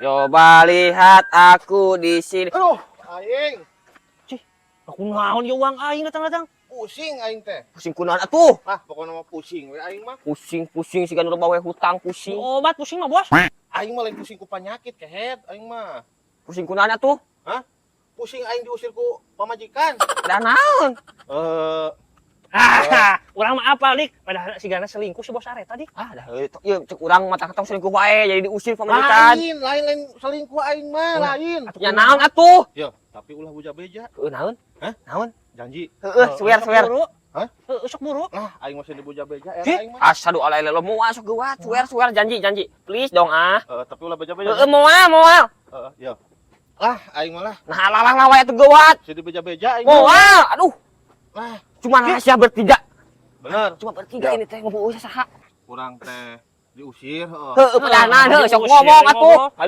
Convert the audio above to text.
Coba lihat aku di sini. Aduh, aing. Aku naon ya uang aing datang-datang. Pusing aing teh. Pusing kunaon atuh? Ah, pokoknya mah pusing we aing mah. Pusing-pusing siga nu bawa hutang pusing. Obat pusing mah, Bos. Aing mah lain pusing ku penyakit kehed aing mah. Pusing kunaon atuh? Hah? Pusing aing diusir ku pamajikan. Da naon? Eh, Ah, urang mah apa, Lik? Padahal sigana selingkuh si Bos Are tadi. Ah, dah ieu cek urang mah tong selingkuh wae jadi diusir pamajikan. Lain, lain, lain selingkuh aing mah, lain. Ya naon atuh? Yo, tapi ulah boja beja. Heuh, naon? Hah? Naon? Janji. Heuh, swear swear. Buru. Hah? Heuh, sok buru. Lah, aing masih di boja beja era Hih, aing mah. asyhadu alla ilaha illallah, moal sok geuwat, swear swear, janji janji. Please dong ah. Eh, tapi ulah beja beja. Heuh, moal moal. Heeh, yo. Lah, aing mah lah. Nah, alah lah wae atuh geuwat. Si di beja beja aing mah. Moal, aduh. Lah, Cuma rahasia bertiga. Bener. Cuma bertiga Ya. ini teh ngomong saha. Kurang teh diusir, heeh. Heuh, pedanan heuh, sok Diusir, ngomong atuh. Ngomong.